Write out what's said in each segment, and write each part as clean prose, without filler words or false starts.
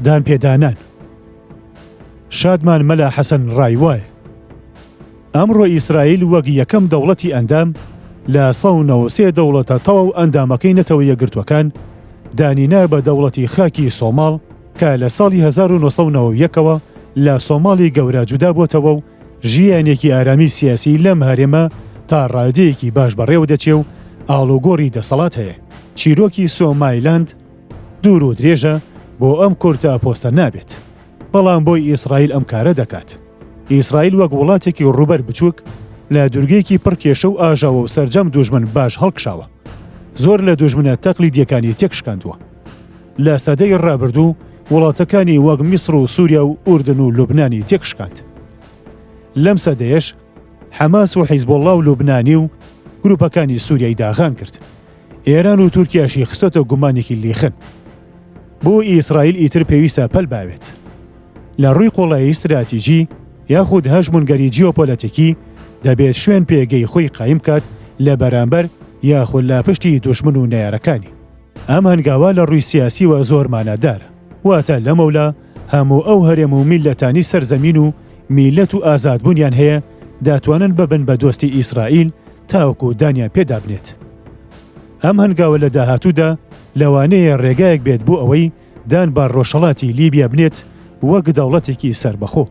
دانپێدانان. شادمان مەلا حەسەن ڕای وایە ئەمڕۆ ئیسرائیل وەک یەکەم دەوڵەتی ئەندام لە 193 دەوڵەتە تەواو ئەندامەکەی نەتەوە یەکگرتووەکان دانی نا بە دەوڵەتی خاکی سۆماڵ کە لە ساڵی 1991ەوە لە سۆماڵی گەورە جودا بۆتەوە و ژیانێکی ئارامی سیاسی لەم هەرێمە تا ڕادەیەکی باش بەڕێوە دەچێ و ئاڵوگۆڕی دەسەڵات هەیە. چیرۆکی سۆمایلاند دوور و درێژە بۆ ئەم کورتە پۆستە نابێت. بەڵام بۆی ئیسرائیل ئەم کارە دەکات؟ ئیسرائیل وەک وڵاتێکی ڕووبەر بچووک لە دوورگەیەکی پڕ کێشە و ئاژاوە و سەرجەم دوژمن باش هەڵکشاوە. زۆر لە دوژمنە تەقلیدیەکانی تێکشکاندووە. لە سەدەی ڕابردوو وڵاتەکانی وەک میسر و سووریا و ئوردن و لوبنانی تێکشکاند. لەم سەدەیەش حەماس و حیزبوڵڵا و لوبنانی و گروپەکانی سووریای داغان کرد. ئێران و تورکیاشی خستۆتە گومانێکی لیخن. بۆ ئیسرائیل ئیتر پێویستە پەل باوێت. لە ڕووی قوڵایی ستراتیجی یاخود هەژموونگەری جیۆپۆلەتیکی دەبێت شوێن پێگەی خۆی قایم بکات لە بەرامبەر یاخود لە پشتی دوژمن و نەیارەکانی. ئەم هەنگاوە لە ڕووی سیاسیوە زۆر مانادارە، واتە لەمەولا هەموو ئەو هەرێم و میللەتانی سەر زەمین و میللەت و ئازادبوونیان هەیە دەتوانن ببن بە دۆستی ئیسرائیل تاوەکو دانیان پێدا بنێت. ئەم هەنگاوە لە داهاتوودا لەوانەیە ڕێگایەک بێت بۆ ئەوەی دان بە ڕۆژهەڵاتی لیبیا بنێت وەک دەوڵەتێکی سەربەخۆ،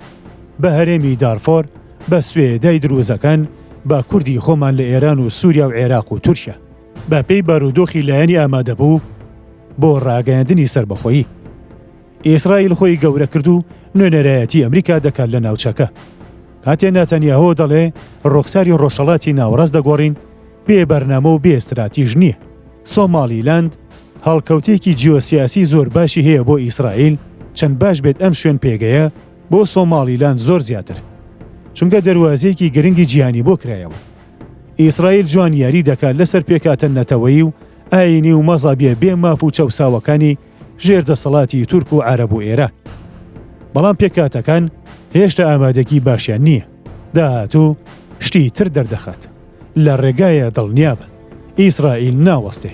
بە هەرێمی دارفۆر، بە سوێدای دروزەکان، بە کوردی خۆمان لە ئێران و سوریا و عێراق و تورکیا. بە پێی بارودۆخی لایەنی ئامادەبوو بۆ ڕاگەیاندنی سەربەخۆیی. ئیسرائیل خۆی گەورە کرد و نوێنەرایەتی ئەمریکا دەکات لە ناوچەکە. کاتێ ناتەنیاهۆ دەڵێ ڕوخساری ڕۆژهەڵاتی ناوەڕاست دەگۆڕین، بێ بەرنامە و بێ ستراتیژ نییە. سۆماڵیلاند هەڵکەوتێکی جیۆسیاسی زۆر باشی هەیە بۆ ئیسرائیل، چەند باش بێت ئەم شوێن پێگەیە بۆ سۆماڵیلاند زۆر زیاتر. چونکە دەروازەیەکی گرنگی جیهانی بۆ کرایەوە. ئیسرائیل جوان یاری دەکات لەسەر پێکهاتە نەتەوەیی و ئایینی و مەزهەبیە بێ ماف و چەوساوەکانی ژێر دەسەڵاتی تورک و عەرەب و ئێران. بەڵام پێکهاتەکان هێشتا ئامادەگی باشیان نییە. داهاتوو شتی تر دەردەخات. لە ڕێگایە دڵنیابن. ئیسرائیل ناوەستێ.